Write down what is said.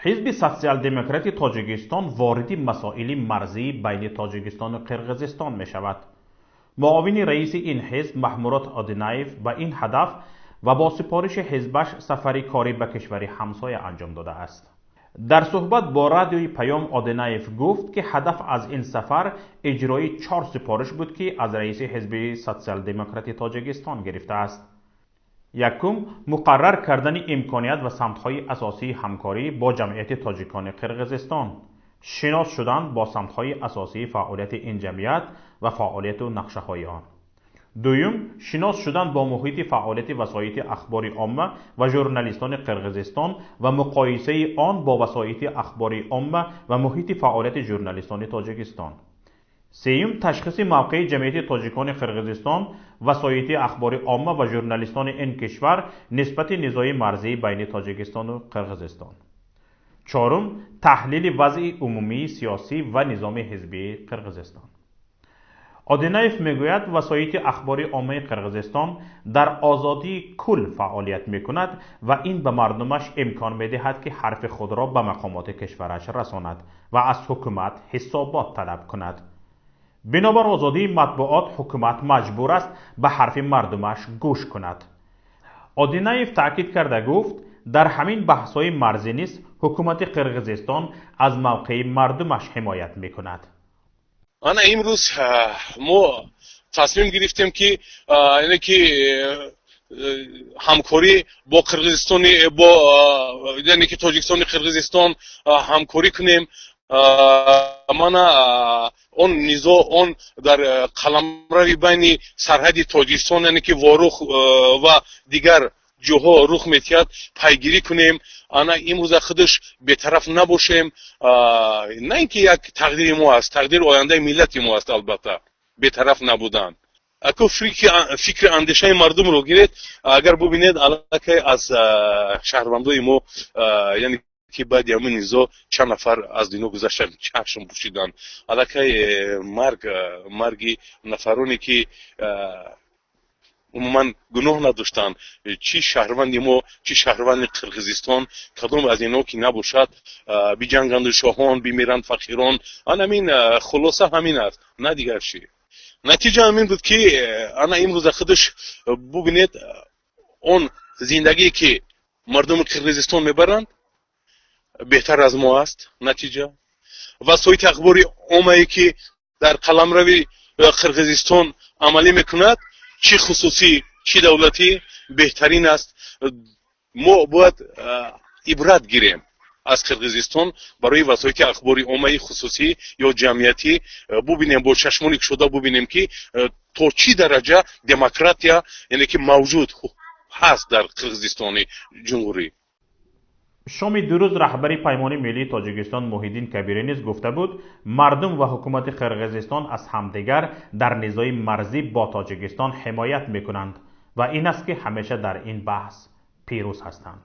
Ҳизби Социал-демократи Тоҷикистон вориди масоили марзии байни Тоҷикистону Қирғизистон мешавад. Муовини раиси ин ҳизб Маҳмурод Одинаев ба ин ҳадаф ва бо супориши ҳизбаш сафари корӣ ба кишвари ҳамсоя анҷом додааст. Дар суҳбат бо радиои Паём Одинаев гуфт, ки ҳадаф аз ин сафар иҷрои 4 супориш буд, ки аз раиси ҳизби Социал-демократи Тоҷикистон гирифтааст. Якум, муқаррар кардани имконият ва самтҳои асосии ҳамкорӣ бо ҷамъияти тоҷикони Қирғизистон, шинос шудан бо самтҳои асосии фаъолияти ин ҷамъият ва фаъолияту нақшаҳои он. Дуюм, шинос шудан бо муҳити фаъолияти васоити ахбори омма ва журналистони Қирғизистон ва муқоисаи он бо васоити ахбори омма ва муҳити фаъолияти журналистони Тоҷикистон. Сеюм, ташхиси мавқеи ҷамъияти тоҷикони Қирғизистон, васоити ахбори омма ва журналистони ин кишвар нисбати низои марзии байни Тоҷикистону Қирғизистон. Чорум, таҳлили вазъи умумии сиёсӣ ва низоми ҳизбии Қирғизистон. Одинаев мегӯяд, васоити ахбори оммаи Қирғизистон дар озодии кул фаъолият мекунад ва ин ба мардумаш имкон медиҳад, ки ҳарфи худро ба мақомоти кишвараш расонад ва аз ҳукумат ҳисобот талаб кунад. Бинобар озодии матбуот ҳукумат маҷбур аст ба ҳарфи мардумаш гӯш кунад. Одинаев таъкид карда гуфт, дар ҳамин баҳсҳои марзӣ низ ҳукумати Қирғизистон аз мавқеи мардумаш ҳимоят мекунад. Ана имрӯз мо тасмим гирифтем, ки яъне ки ҳамкорӣ бо Қирғизистони, бо яъне ки Тоҷикистони Қирғизистон ҳамкорӣ кунем. Мана он низо он дар қаламрави байни сарҳади Тоҷикистон, яъне ки Ворух ва дигар ҷоҳо рух медиҳад, пайгирӣ кунем. Ана имрӯза худаш бетараф набошем. На ин ки як тақдири мо аст, тақдири ояндаи миллати мо аст. Албатта, бетараф набудан. Ако фикри андешаи мардумро гиред, агар бубинед, аллакай аз шаҳрвандои мо, яъне ки баъди ҳамин низо чанд нафар аз дунё гузаштанд, чашм пӯшиданд. Аллакай марг, марги нафароне, ки умуман гуноҳ надоштанд, чӣ шаҳрванди мо, чӣ шаҳрванди Қирғизистон, кадом аз инҳо ки набошад, биҷанганду шоҳон, бимиранд фақирон. Ан ҳамин хулоса ҳамин аст, на дигар чӣ. Натиҷа ҳамин буд, ки ана имрӯза худаш бубинед, он зиндагие, ки мардуми Қирғизистон мебаранд, беҳтар аз мо аст. Натиҷа, васоити ахбори оммае, ки дар қаламрави Қирғизистон амалӣ мекунад, чӣ хусусӣ, чӣ давлатӣ, беҳтарин аст. Мо бояд ибрат гирем аз Қирғизистон барои васоити ахбори оммаи хусусӣ ё ҷамъиятӣ. Бубинем, бо чашмони кушода бубинем, ки то чӣ дараҷа демократия, яъне ки мавҷуд ҳаст дар Қирғизистони ҷумҳурӣ. Шоми дирӯз раҳбари Паймони миллии Тоҷикистон Муҳиддин Кабирӣ низ гуфта буд, мардум ва ҳукумати Қирғизистон аз ҳамдигар дар низои марзӣ бо Тоҷикистон ҳимоят мекунанд ва ин аст, ки ҳамеша дар ин баҳс пирӯз ҳастанд.